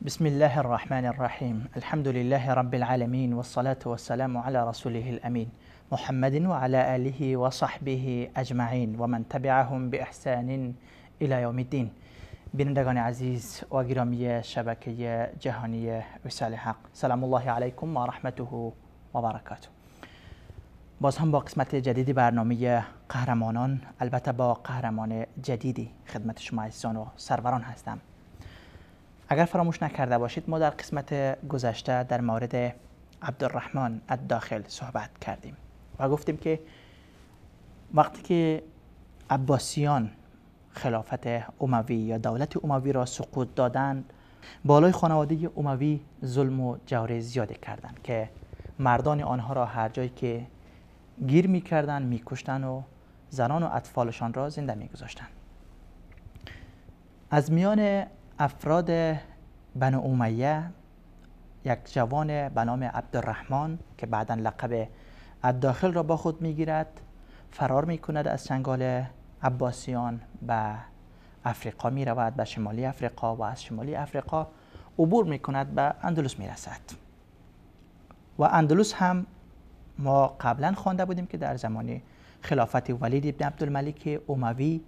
بسم الله الرحمن الرحيم. الحمد لله رب العالمين، والصلاة والسلام على رسوله الأمين محمد وعلى آله وصحبه أجمعين ومن تبعهم بإحسان إلى يوم الدين. بینندگان عزیز و گرامی شبکه جهانی وصال حق، سلام الله علیکم و رحمته و برکاته. باز هم با قسمت جدید برنامه قهرمانان، البته با قهرمان جدیدی خدمت شما عزیزان و سروران هستم. اگر فراموش نکرده باشید، ما در قسمت گذشته در مورد عبدالرحمن الداخل صحبت کردیم و گفتیم که وقتی که عباسیان خلافت اموی یا دولت اموی را سقوط دادند، بالای خانواده اموی ظلم و جور زیادی کردند که مردان آنها را هر جایی که گیر میکردند میکشتند و زنان و اطفالشان را زنده میگذاشتند. از میان افراد بنو امیه یک جوان به نام عبدالرحمن که بعدا لقب الداخل را با خود میگیرد، فرار میکند، از چنگال عباسیان به افریقا میرود، به شمالی افریقا، و از شمالی افریقا عبور میکند، به اندلس میرسد. و اندلس هم ما قبلا خوانده بودیم که در زمان خلافت ولید ابن عبدالملک اموی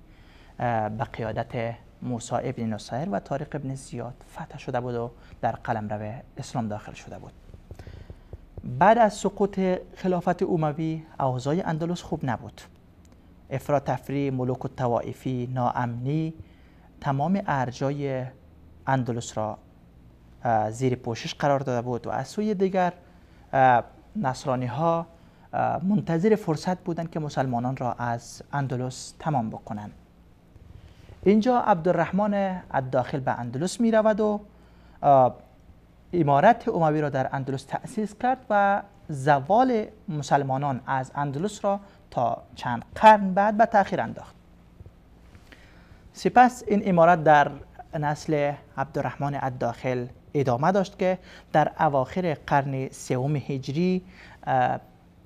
به قیادت موسی ابن نصیر و طارق ابن زیاد فتح شده بود و در قلمرو اسلام داخل شده بود. بعد از سقوط خلافت اموی اوضاع اندلس خوب نبود. افراط تفریح، ملوک الطوائفی، ناامنی تمام ارجای اندلس را زیر پوشش قرار داده بود و از سوی دیگر نصرانی ها منتظر فرصت بودند که مسلمانان را از اندلس تمام بکنند. اینجا عبدالرحمن الداخل به اندلس می رود و امارت اموی را در اندلس تأسیس کرد و زوال مسلمانان از اندلس را تا چند قرن بعد به تأخیر انداخت. سپس این امارت در نسل عبدالرحمن الداخل ادامه داشت که در اواخر قرن سوم هجری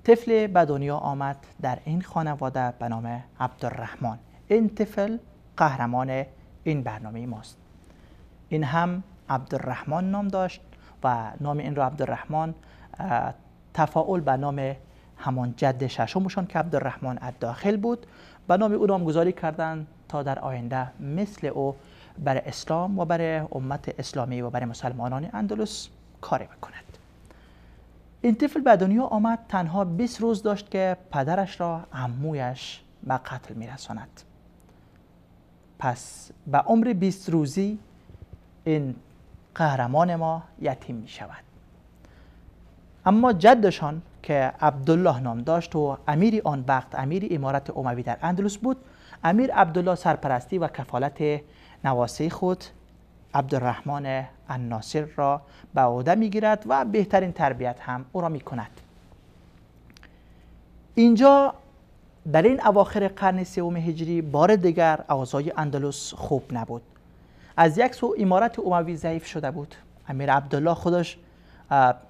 طفل به دنیا آمد در این خانواده به نام عبدالرحمن. این طفل قهرمان این برنامه ماست. این هم عبدالرحمن نام داشت و نام این را عبدالرحمن تفاعل به نام همان جد ششمشان که عبدالرحمن الداخل بود به نام او نامگذاری کردند تا در آینده مثل او برای اسلام و برای امت اسلامی و برای مسلمانان اندلس کاری بکند. این طفل به دنیا آمد، تنها 20 روز داشت که پدرش را عمویش به قتل میرساند. پس به عمر 20 روزی این قهرمان ما یتیم می شود. اما جدشان که عبدالله نام داشت و امیر آن وقت، امیر امارت اموی در اندلس بود، امیر عبدالله سرپرستی و کفالت نواسه خود عبدالرحمن الناصر را به عهده میگیرد و بهترین تربیت هم او را میکند. اینجا در این اواخر قرن سوم هجری بار دیگر اوضاع اندلس خوب نبود. از یک سو امارت اموی ضعیف شده بود. امیر عبدالله خودش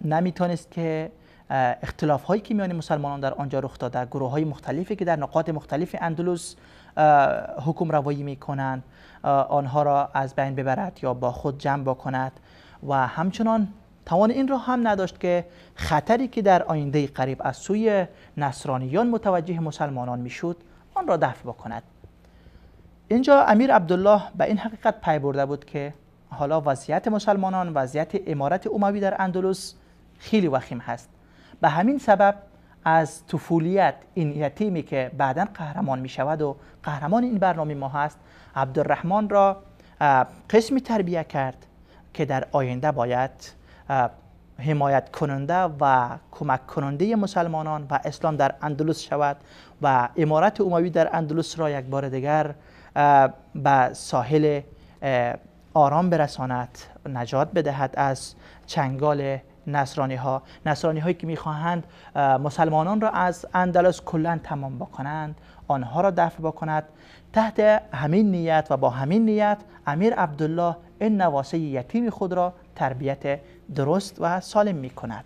نمیتونست که اختلاف هایی که میان مسلمانان در آنجا رخ داده، گروه های مختلفی که در نقاط مختلف اندلس حکم روایی میکنند، آنها را از بین ببرد یا با خود جمع بکند و همچنان توان این را هم نداشت که خطری که در آینده قریب از سوی نصرانیان متوجه مسلمانان میشد آن را دفع بکند. اینجا امیر عبدالله به این حقیقت پی برده بود که حالا وضعیت مسلمانان، وضعیت امارت اموی در اندلس خیلی وخیم هست. به همین سبب از طفولیت این یتیمی که بعدا قهرمان می شود و قهرمان این برنامه ما هست، عبدالرحمن را قسمی تربیه کرد که در آینده باید حمایت کننده و کمک کننده مسلمانان و اسلام در اندلس شود و امارت اموی در اندلس را یک بار دیگر به ساحل آرام برساند، نجات بدهد از چنگال نصرانی ها، نصرانی هایی که میخواهند مسلمانان را از اندلس کلا تمام بکنند، آنها را دفع بکند. تحت همین نیت و با همین نیت امیر عبدالله این نواسه یتیم خود را تربیت درست و سالم میکند.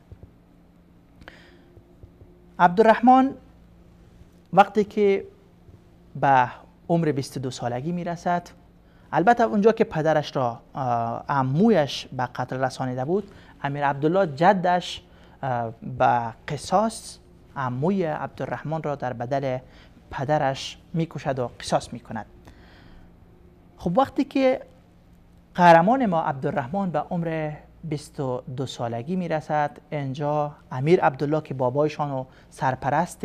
عبدالرحمن وقتی که به عمر 22 سالگی میرسد، البته اونجا که پدرش را عمویش به قتل رسانیده بود، امیر عبدالله جدش به قصاص عموی عبدالرحمن را در بدل پدرش میکشد و قصاص میکند. خب وقتی که قهرمان ما عبدالرحمن به عمر 22 سالگی میرسد، اینجا امیر عبدالله که بابایشان و سرپرست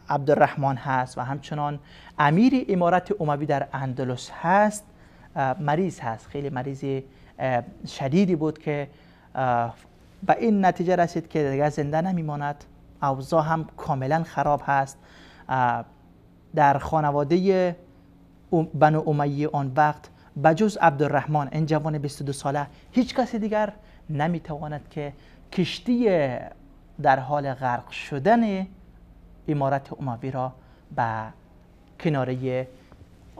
عبدالرحمن هست و همچنان امیر امارت اموی در اندلس هست، مریض هست، خیلی مریض شدیدی بود که به این نتیجه رسید که دیگه زنده نمیماند. اوضاع هم کاملا خراب هست. در خانواده بنو امیه آن وقت بجز عبدالرحمن این جوان 22 ساله هیچ کسی دیگر نمیتواند که کشتی در حال غرق شدن امارت اموی را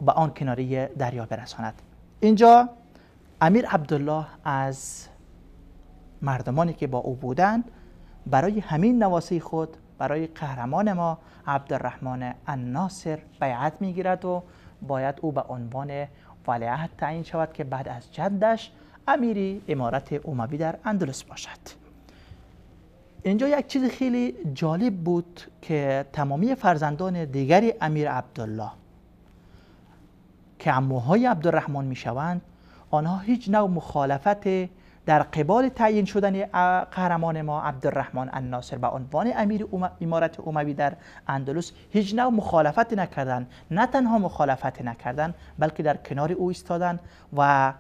به آن کناره دریا برساند. اینجا امیر عبدالله از مردمانی که با او بودند برای همین نواسه خود، برای قهرمان ما عبدالرحمن الناصر بیعت میگیرد و باید او به عنوان ولیعهد تعیین شود که بعد از جدش امیری امارت اموی در اندلس باشد. اینجا یک چیز خیلی جالب بود که تمامی فرزندان دیگری امیر عبدالله که عموهای عبدالرحمن میشوند، آنها هیچ نوع مخالفت در قبال تعیین شدن قهرمان ما عبدالرحمن الناصر به عنوان امیر امارت اموی در اندلس هیچ نوع مخالفت نکردند. نه تنها مخالفت نکردند، بلکه در کنار او ایستادند و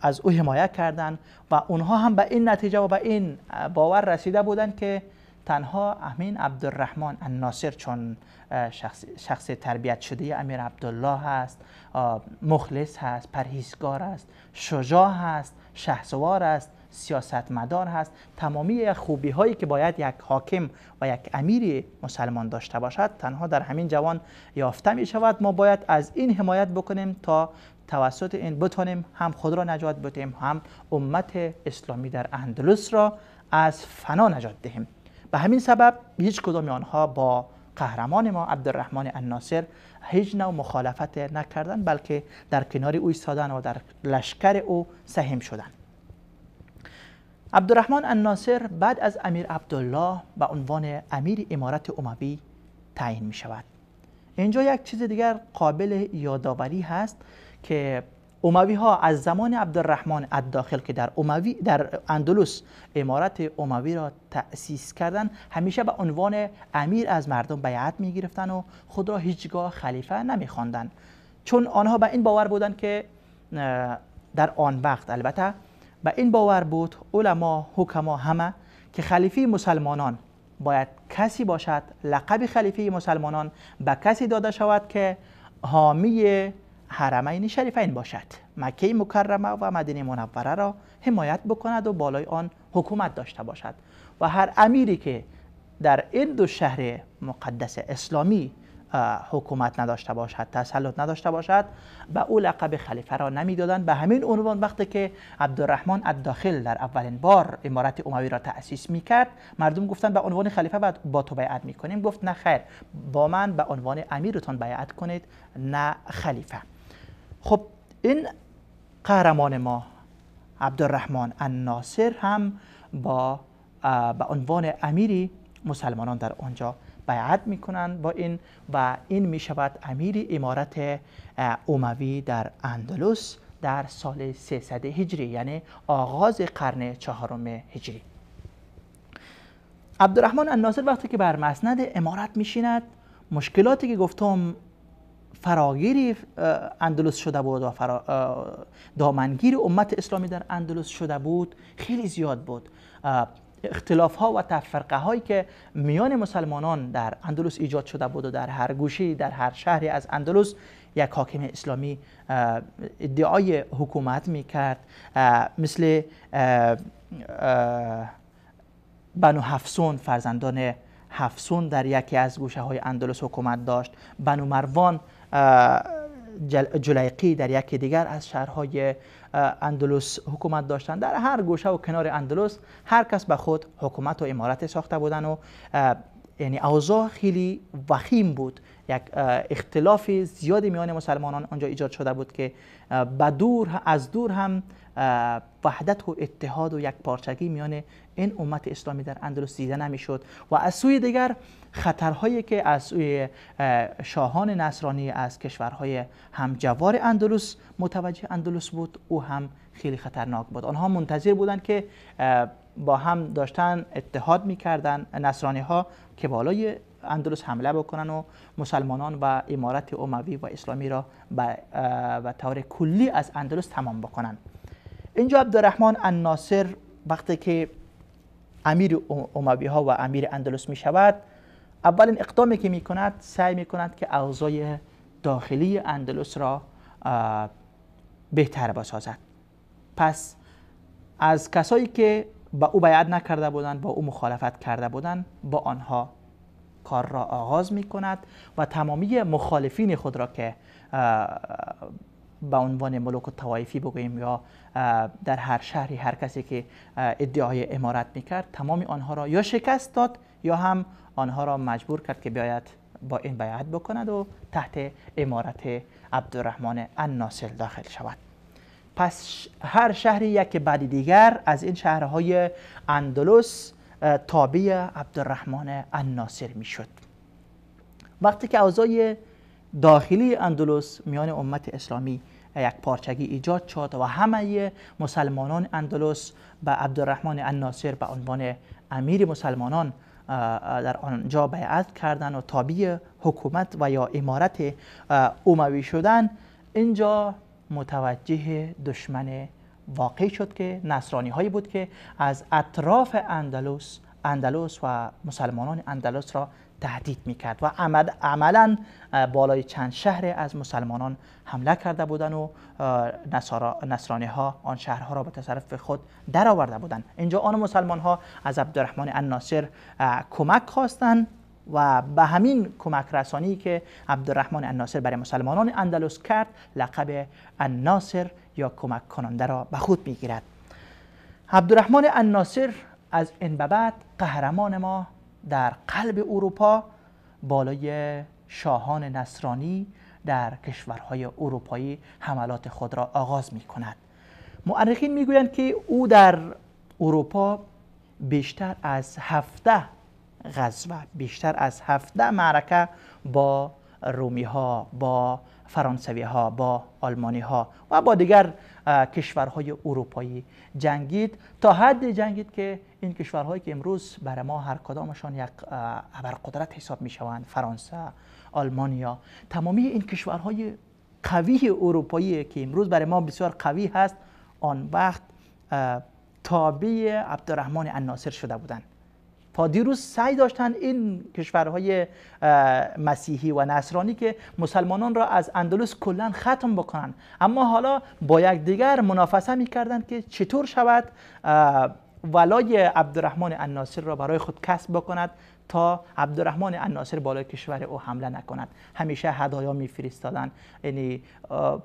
از او حمایت کردند و اونها هم به این نتیجه و به این باور رسیده بودند که تنها امین عبدالرحمن الناصر چون شخص تربیت شده امیر عبدالله هست، مخلص هست، پرهیزگار است، شجاع هست، شهسوار است، سیاستمدار هست، تمامی خوبی هایی که باید یک حاکم و یک امیر مسلمان داشته باشد تنها در همین جوان یافته می شود. ما باید از این حمایت بکنیم تا توسط این بتونیم هم خود را نجات بدهیم، هم امت اسلامی در اندلس را از فنا نجات دهیم. به همین سبب هیچ کدام آنها با قهرمان ما عبدالرحمن الناصر هیچ نوع مخالفت نکردند، بلکه در کنار او ایستادند و در لشکر او سهیم شدند. عبدالرحمن الناصر بعد از امیر عبدالله به عنوان امیر امارت اموی تعیین می شود. اینجا یک چیز دیگر قابل یادآوری هست که اموی ها از زمان عبدالرحمن الداخل که در اندلس امارت اموی را تأسیس کردند، همیشه به عنوان امیر از مردم بیعت می گرفتن و خود را هیچگاه خلیفه نمی خواندن، چون آنها به این باور بودند که در آن وقت البته به این باور بود علما، حکما همه که خلیفه مسلمانان باید کسی باشد، لقب خلیفه مسلمانان به کسی داده شود که حامی حرمین شریفین باشد، مکه مکرمه و مدینه منوره را حمایت بکند و بالای آن حکومت داشته باشد و هر امیری که در این دو شهر مقدس اسلامی حکومت نداشته باشد، تسلط نداشته باشد، به او لقب خلیفه را نمیدادند. به همین عنوان وقتی که عبدالرحمن الداخل در اولین بار امارت اموی را تأسیس میکرد، مردم گفتند به عنوان خلیفه با تو بیعت میکنیم. گفت نه خیر، با من به عنوان امیرتان بیعت کنید، نه خلیفه. خب این قهرمان ما عبدالرحمن الناصر هم به عنوان امیری مسلمانان در آنجا بیعت میکنند با این و این میشود امیر امارت اموی در اندلس در سال 300 هجری، یعنی آغاز قرن چهارم هجری. عبدالرحمن الناصر وقتی که بر مسند امارت میشیند، مشکلاتی که گفتم فراگیر اندلس شده بود و دامنگیر امت اسلامی در اندلس شده بود خیلی زیاد بود. اختلاف ها و تفرقه هایی که میان مسلمانان در اندلس ایجاد شده بود و در هر گوشه، در هر شهری از اندلس یک حاکم اسلامی ادعای حکومت میکرد، مثل بنو حفصون، فرزندان حفصون در یکی از گوشه های اندلس حکومت داشت، بنو مروان جلیقی در یکی دیگر از شهرهای اندلس حکومت داشتند. در هر گوشه و کنار اندلس هر کس به خود حکومت و امارت ساخته بودند و یعنی اوضاع خیلی وخیم بود. یک اختلاف زیادی میان مسلمانان آنجا ایجاد شده بود که از دور هم وحدت و اتحاد و یک پارچگی میان این امت اسلامی در اندلس دیده نمیشد و از سوی دیگر خطرهایی که از سوی شاهان نصرانی از کشورهای همجوار اندلس متوجه اندلس بود، او هم خیلی خطرناک بود. آنها منتظر بودند که با هم داشتن اتحاد میکردن نصرانی ها که بالای اندلس حمله بکنن و مسلمانان و امارت اموی و اسلامی را به طور کلی از اندلس تمام بکنن. اینجا عبدالرحمن الناصر وقتی که امیر اموی ها و امیر اندلس می شود، اولین اقدامی که می کند سعی می کند که اوضاع داخلی اندلس را بهتر بسازد. پس از کسایی که با او بیعت نکرده بودند، با او مخالفت کرده بودند، با آنها کار را آغاز می کند و تمامی مخالفین خود را که به عنوان ملوک الطوایفی بگوییم یا در هر شهری هر کسی که ادعای امارت میکرد، تمام آنها را یا شکست داد یا هم آنها را مجبور کرد که بیاید با این بیعت بکند و تحت امارت عبدالرحمن الناصر داخل شود. پس هر شهری یک بعد دیگر از این شهرهای اندلس تابع عبدالرحمن الناصر میشد. وقتی که اوضاع داخلی اندلس میان امت اسلامی یک پارچگی ایجاد شد و همه مسلمانان اندلس به عبدالرحمن الناصر به عنوان امیر مسلمانان در آنجا بیعت کردند و تابع حکومت و یا امارت اموی شدن، اینجا متوجه دشمن واقع شد که نصرانی هایی بود که از اطراف اندلس و مسلمانان اندلس را تهدید میکرد و عملا بالای چند شهر از مسلمانان حمله کرده بودند و نصرانی ها آن شهرها را به تصرف خود درآورده بودند. اینجا آن مسلمان ها از عبدالرحمن الناصر کمک خواستند و به همین کمک رسانی که عبدالرحمن الناصر برای مسلمانان اندلس کرد، لقب الناصر یا کمک کننده را به خود میگیرد. عبدالرحمن الناصر از این به بعد قهرمان ما در قلب اروپا بالای شاهان نصرانی در کشورهای اروپایی حملات خود را آغاز می کند. مؤرخین می گویند که او در اروپا بیشتر از 17 غزوه، بیشتر از 17 معرکه با رومی ها، با فرانسوی ها، با آلمانی ها و با دیگر کشورهای اروپایی جنگید، تا حد جنگید که این کشورهایی که امروز برای ما هر کدامشان یک ابرقدرت حساب می شوند، فرانسه، آلمانیا، تمامی این کشورهای قوی اروپایی که امروز برای ما بسیار قوی هست، آن وقت تابع عبدالرحمن الناصر شده بودند. تا دیروز سعی داشتند این کشورهای مسیحی و نصرانی که مسلمانان را از اندلس کلا ختم بکنن، اما حالا با یکدیگر منافسه میکردند که چطور شود ولای عبدالرحمن الناصر را برای خود کسب بکند تا عبدالرحمن الناصر بالای کشور او حمله نکند. همیشه هدایا میفرستادند، یعنی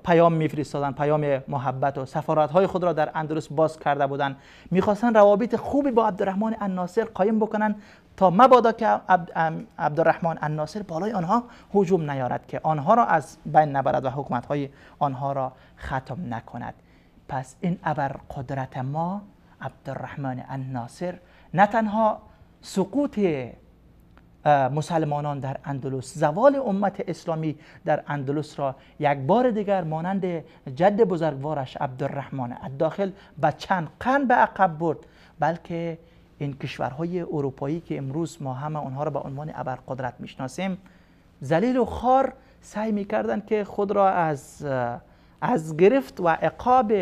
پیام میفرستادند، پیام محبت و سفارت‌های خود را در اندلس باز کرده بودند. میخواستند روابط خوبی با عبدالرحمن الناصر قایم بکنند تا مبادا که عبدالرحمن الناصر بالای آنها هجوم نیارد که آنها را از بین نبرد و حکومت‌های آنها را ختم نکند. پس این ابر قدرت ما عبدالرحمن الناصر نه تنها سقوط مسلمانان در اندلس، زوال امت اسلامی در اندلس را یک بار دیگر مانند جد بزرگوارش عبدالرحمن الداخل به چند قرن به عقب برد، بلکه این کشورهای اروپایی که امروز ما همه آنها را به عنوان ابرقدرت میشناسیم، ذلیل و خوار سعی میکردند که خود را از گرفت و عقاب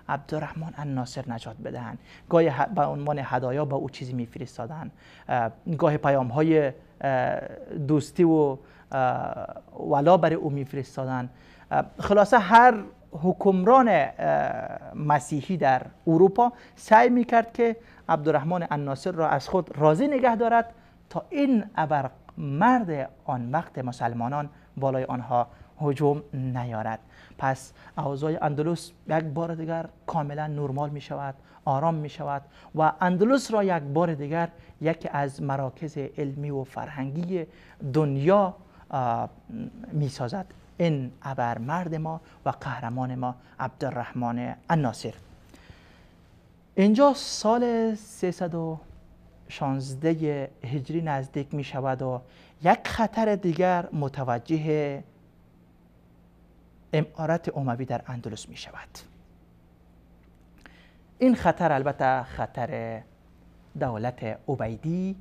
عبدالرحمن الناصر نجات بدهند. گاهی به عنوان هدایا با او چیزی میفرستادند، گاهی پیام های دوستی و ولا برای او میفرستادند. خلاصه هر حکمران مسیحی در اروپا سعی میکرد که عبدالرحمن الناصر را از خود راضی نگه دارد تا این ابر مرد آن وقت مسلمانان بالای آنها هجوم نیارد. پس اوضاع اندلس یک بار دیگر کاملا نرمال می شود، آرام می شود و اندلس را یک بار دیگر یکی از مراکز علمی و فرهنگی دنیا می سازد. این ابرمرد ما و قهرمان ما عبدالرحمن الناصر. اینجا سال 316 هجری نزدیک می شود و یک خطر دیگر متوجه امارت اموی در اندلس می شود. این خطر البته خطر دولت عبیدی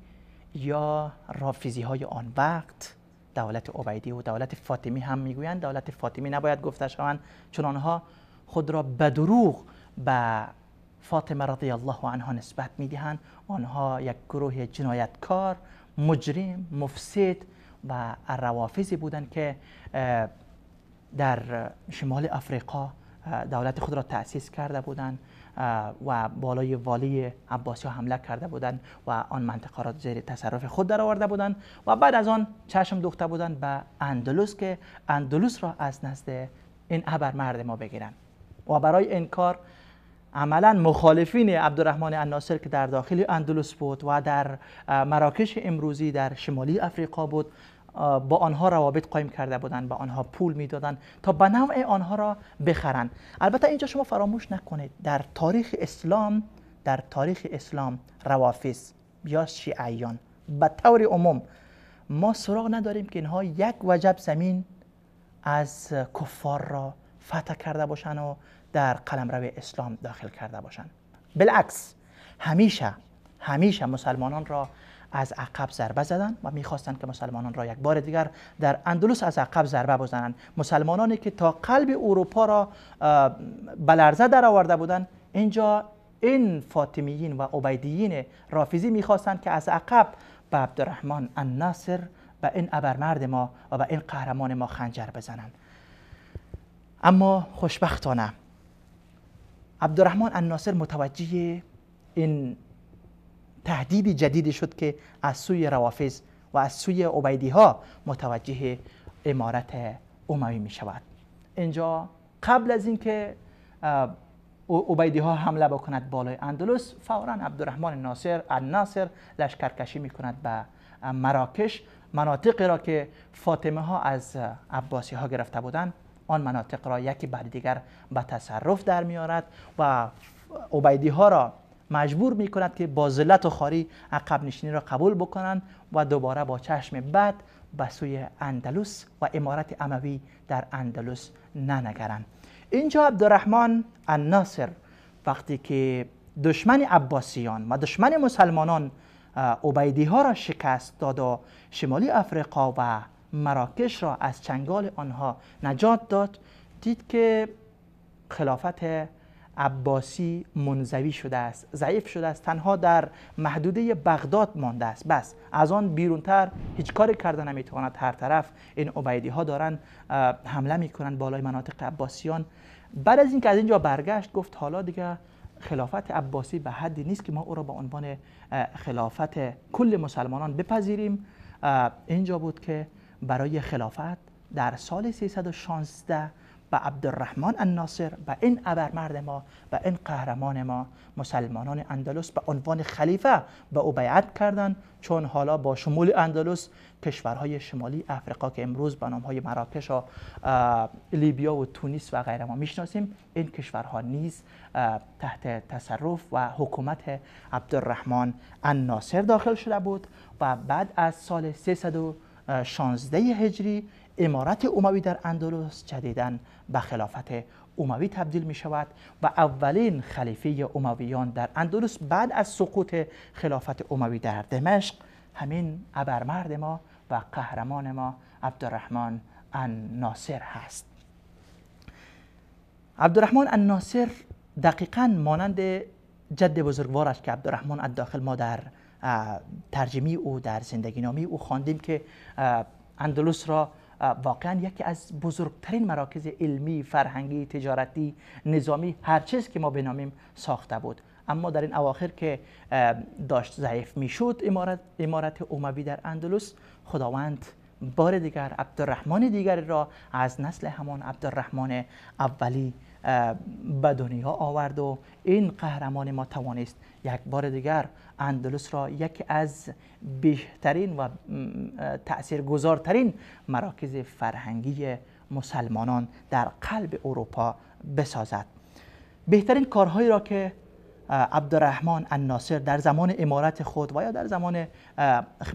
یا رافضی های آن وقت، دولت عبیدی و دولت فاطمی هم میگویند. دولت فاطمی نباید گفته شوند، چون آنها خود را به دروغ به فاطمه رضی الله عنها نسبت میدهند. آنها یک گروه جنایتکار، مجرم، مفسد و روافضی بودند که در شمال افریقا دولت خود را تأسیس کرده بودند و بالای والی عباسی ها حمله کرده بودند و آن منطقه را زیر تصرف خود درآورده بودند و بعد از آن چشم دوخته بودند به اندلس که اندلس را از نزد این ابرمرد ما بگیرند. و برای این کار عملا مخالفین عبدالرحمن الناصر که در داخل اندلس بود و در مراکش امروزی در شمالی افریقا بود، با آنها روابط قایم کرده بودند، با آنها پول میدادند تا به نوع آنها را بخرند. البته اینجا شما فراموش نکنید در تاریخ اسلام، روافض یا شیعیان به طور عموم ما سراغ نداریم که اینها یک وجب زمین از کفار را فتح کرده باشند و در قلمرو اسلام داخل کرده باشند. بالعکس همیشه مسلمانان را از عقب ضربه زدن و میخواستند که مسلمانان را یک بار دیگر در اندلس از عقب ضربه بزنند. مسلمانانی که تا قلب اروپا را به لرزه در آورده بودند، اینجا این فاطمیین و عبیدیین رافضی میخواستند که از عقب به عبدالرحمن الناصر، به این ابرمرد ما و به این قهرمان ما خنجر بزنند. اما خوشبختانه عبدالرحمن الناصر متوجه این تهدید جدیدی شد که از سوی روافض و از سوی عبیدی ها متوجه امارت اموی می شود. اینجا قبل از اینکه عبیدی ها حمله بکند بالای اندلس، فوراً عبدالرحمن الناصر لشکرکشی می کند به مراکش. مناطقی را که فاطمه ها از عباسی ها گرفته بودند، آن مناطق را یکی بعد دیگر به تصرف در میارد و عبیدی ها را مجبور می کند که با ذلت و خواری عقب نشینی را قبول بکنند و دوباره با چشم بد به سوی اندلس و امارت اموی در اندلس ننگرند. اینجا عبدالرحمن الناصر وقتی که دشمن عباسیان و دشمن مسلمانان عبیدی ها را شکست داد و شمالی افریقا و مراکش را از چنگال آنها نجات داد، دید که خلافت عباسی منزوی شده است، ضعیف شده است، تنها در محدوده بغداد مانده است، بس از آن بیرونتر هیچ کاری کرده نمیتواند. هر طرف این عبیدی ها دارن حمله میکنن بالای مناطق عباسیان. بعد از اینکه از اینجا برگشت، گفت حالا دیگه خلافت عباسی به حدی نیست که ما او را به عنوان خلافت کل مسلمانان بپذیریم. اینجا بود که برای خلافت در سال 316 به عبدالرحمن الناصر، به این ابرمرد ما، به این قهرمان ما، مسلمانان اندلس به عنوان خلیفه به او بیعت کردند، چون حالا با شمول اندلس کشورهای شمالی افریقا که امروز به نامهای مراکش و لیبیا و تونس و غیره ما میشناسیم، این کشورها نیز تحت تصرف و حکومت عبدالرحمن الناصر داخل شده بود. و بعد از سال 316 هجری امارت اموی در اندلس جدیداً به خلافت اموی تبدیل می شود و اولین خلیفه امویان در اندلس بعد از سقوط خلافت اموی در دمشق همین ابرمرد ما و قهرمان ما عبدالرحمن الناصر هست. عبدالرحمن الناصر دقیقاً مانند جد بزرگوارش که عبدالرحمن الداخل ما در ترجمه او در زندگی نامی او خواندیم که اندلس را واقعا یکی از بزرگترین مراکز علمی، فرهنگی، تجارتی، نظامی، هر چیز که ما بنامیم ساخته بود. اما در این اواخر که داشت ضعیف میشد امارت اموی در اندلس، خداوند بار دیگر عبدالرحمن دیگری را از نسل همان عبدالرحمن اولی به دنیا آورد و این قهرمان ما توانست یک بار دیگر اندلس را یکی از بهترین و تاثیرگذارترین مراکز فرهنگی مسلمانان در قلب اروپا بسازد. بهترین کارهایی را که عبدالرحمن الناصر در زمان امارت خود و یا در زمان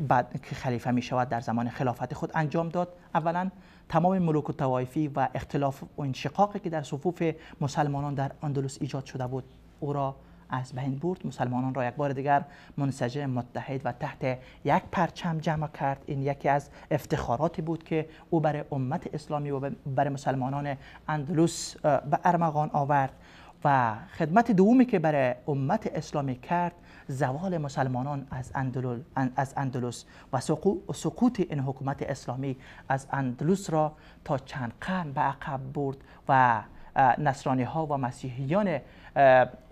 بعد که خلیفه می شود در زمان خلافت خود انجام داد، اولا تمام ملوک الطوایفی و اختلاف و انشقاقی که در صفوف مسلمانان در اندلس ایجاد شده بود او را از بین برد. مسلمانان را یک بار دیگر منسجم، متحد و تحت یک پرچم جمع کرد. این یکی از افتخاراتی بود که او برای امت اسلامی و برای مسلمانان اندلس به ارمغان آورد. و خدمت دومی که برای امت اسلامی کرد، زوال مسلمانان از اندلس و سقوط این حکومت اسلامی از اندلس را تا چند قرن به عقب برد و نصرانی ها و مسیحیان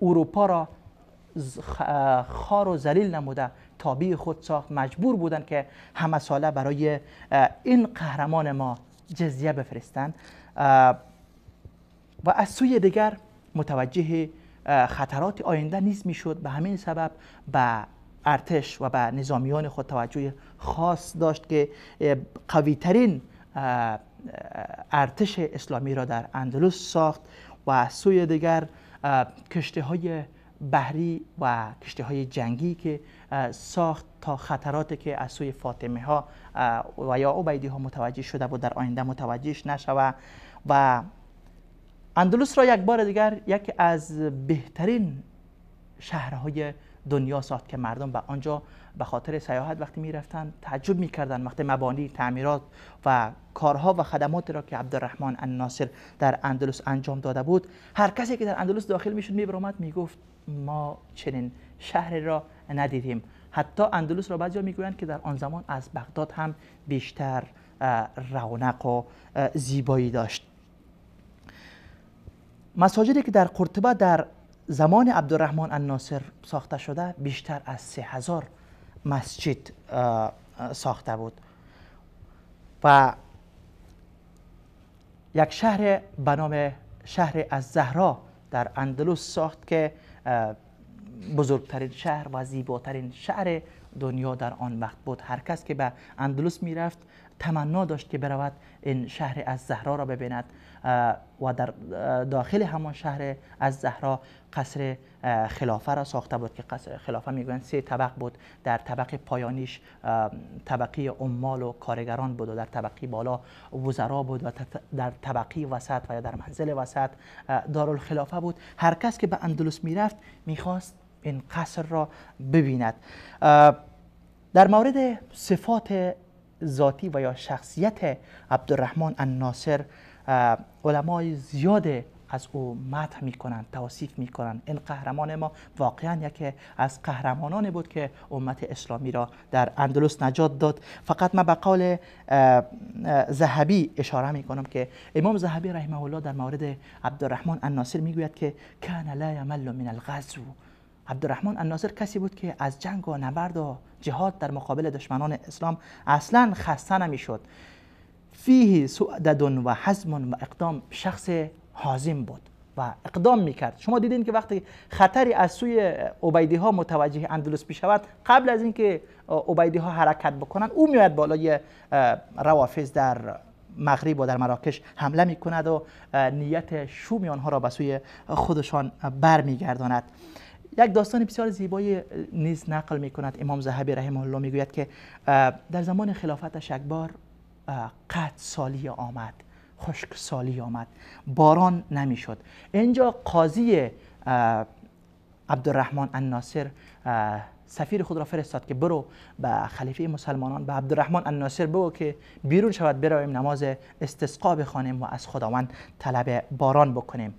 اروپا را خار و ذلیل نموده تابع خود ساخت. مجبور بودند که همه ساله برای این قهرمان ما جزیه بفرستند. و از سوی دیگر متوجه خطرات آینده نیز میشد. به همین سبب به ارتش و به نظامیان خود توجه خاص داشت که قوی ترین ارتش اسلامی را در اندلس ساخت. و از سوی دیگر کشتی های بحری و کشتی های جنگی که ساخت تا خطراتی که از سوی فاطمه ها و یا عبیدی ها متوجه شده بود در آینده متوجهش نشود. و اندلس را یک بار دیگر یکی از بهترین شهرهای دنیا ساخت که مردم به آنجا به خاطر سیاحت وقتی میرفتن تعجب میکردن وقتی مبانی، تعمیرات و کارها و خدماتی را که عبدالرحمن الناصر در اندلس انجام داده بود. هر کسی که در اندلس داخل میشد میبرآمد میگفت ما چنین شهری را ندیدیم. حتی اندلس را بعضیا میگویند که در آن زمان از بغداد هم بیشتر رونق و زیبایی داشت. مساجدی که در قرطبه در زمان عبدالرحمن الناصر ساخته شده بیشتر از 3000 مسجد ساخته بود و یک شهر به نام شهر الزهرا در اندلس ساخت که بزرگترین شهر و زیباترین شهر دنیا در آن وقت بود. هر کس که به اندلس میرفت تمنا داشت که برود این شهر الزهرا را ببیند و در داخل همان شهر الزهرا قصر خلافه را ساخته بود که قصر خلافه میگویند 3 طبق بود. در طبق پایانیش طبقه عمال و کارگران بود و در طبقه بالا وزرا بود و در طبقه وسط و یا در منزل وسط دارالخلافه بود. هر کس که به اندلس میرفت میخواست این قصر را ببیند. در مورد صفات ذاتی و یا شخصیت عبدالرحمن الناصر علمای زیاد از او مدح میکنند، توصیف میکنند. این قهرمان ما واقعا یکی از قهرمانان بود که امت اسلامی را در اندلس نجات داد. فقط من به قول ذهبی اشاره میکنم که امام ذهبی رحمه الله در مورد عبدالرحمن الناصر میگوید که کان لا یمل من الغزو. عبدالرحمن الناصر کسی بود که از جنگ و نبرد و جهاد در مقابل دشمنان اسلام اصلا خسته نمیشد. فیه سؤدد و حزم و اقدام، شخص حازم بود و اقدام میکرد. شما دیدین که وقتی خطری از سوی عبیدی ها متوجه اندلس میشود، قبل از اینکه عبیدی ها حرکت بکنن او میاد بالای روافض در مغرب و در مراکش حمله میکند و نیت شوم آنها را به سوی خودشان برمیگرداند. یک داستان بسیار زیبایی نیز نقل میکند امام ذهبی رحمه الله. میگوید که در زمان خلافتش یک بار قحط سالی آمد، خشک سالی آمد، باران نمیشد. اینجا قاضی عبدالرحمن الناصر سفیر خود را فرستاد که برو به خلیفه مسلمانان، به عبدالرحمن الناصر بگو که بیرون شود برویم نماز استسقا بخوانیم و از خداوند طلب باران بکنیم.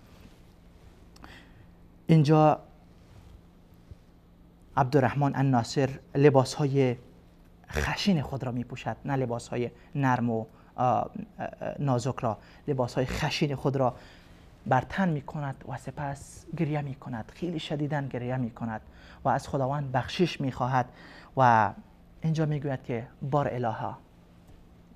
اینجا عبدالرحمن الناصر لباس های خشن خود را می پوشد، نه لباس های نرم و نازک را، لباس های خشن خود را بر تن می کند و سپس گریه می کند، خیلی شدیداً گریه می کند و از خداوند بخشش می خواهد و اینجا می گوید که بار الها،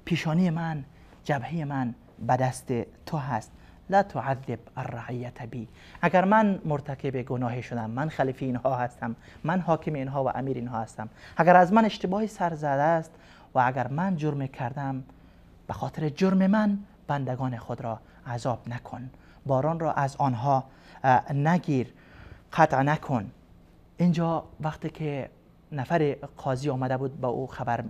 پیشانی من، جبهه من به دست تو هست. لا تعذب الرعیت بی. اگر من مرتکب گناهی شدم، من خلیفه اینها هستم، من حاکم اینها و امیر اینها هستم، اگر از من اشتباهی سر زده است و اگر من جرم کردم، به خاطر جرم من بندگان خود را عذاب نکن، باران را از آنها نگیر، قطع نکن. اینجا وقتی که نفر قاضی آمده بود با او خبر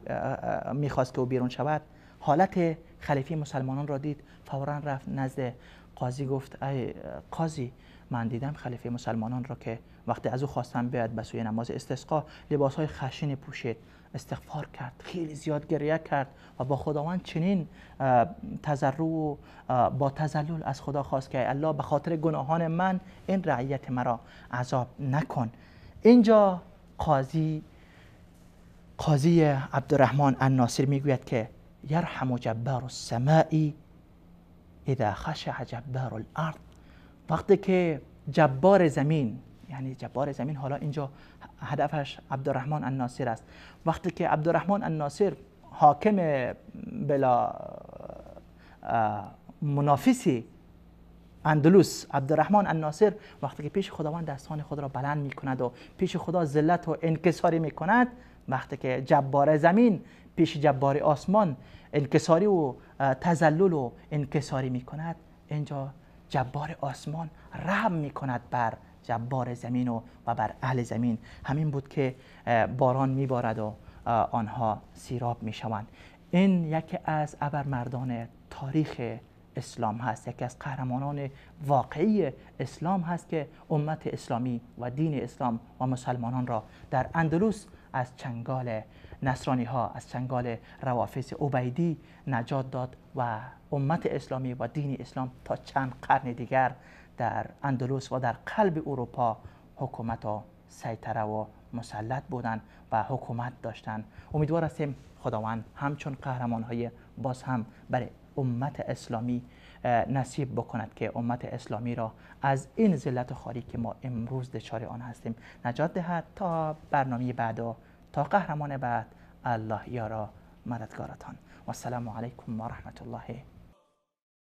میخواست که او بیرون شود، حالت خلیفه مسلمانان را دید، فورا رفت نزد قاضی، گفت ای قاضی، من دیدم خلیفه مسلمانان را که وقتی از او خواستم بیاد به سوی نماز استسقا، لباسهای خشن پوشید، استغفار کرد، خیلی زیاد گریه کرد و با خداوند چنین تضرع و با تذلل از خدا خواست که الله به خاطر گناهان من این رعیت مرا عذاب نکن. اینجا قاضی عبدالرحمن الناصر میگوید که یرحم جبار السماء اذا خشع جبار الارض. وقتی که جبار زمین، یعنی جبار زمین حالا اینجا هدفش عبدالرحمن الناصر است، وقتی که عبدالرحمن الناصر حاکم بلا منافسی اندلس، عبدالرحمن الناصر وقتی که پیش خداوند دستان خود را بلند می کند و پیش خدا ذلت و انکساری می کند، وقتی که جبار زمین پیش جبار آسمان انکساری و تذلل و انکساری می کند، اینجا جبار آسمان رحم می کند بر جبار زمین و بر اهل زمین. همین بود که باران می بارد و آنها سیراب می شوند. این یکی از ابرمردان تاریخ اسلام هست، یکی از قهرمانان واقعی اسلام هست که امت اسلامی و دین اسلام و مسلمانان را در اندلس از چنگال نصرانی ها، از چنگال روافض عبیدی نجات داد و امت اسلامی و دین اسلام تا چند قرن دیگر در اندلس و در قلب اروپا حکومت و سیطره و مسلط بودند و حکومت داشتند. امیدوار هستیم خداوند همچون قهرمان های باز هم برای امت اسلامی نصیب بکند که امت اسلامی را از این ذلت خواری که ما امروز دچار آن هستیم نجات دهد. تا برنامه بعد و تا قهرمان بعد، الله یارا مددگارتان. و السلام علیکم و رحمت الله.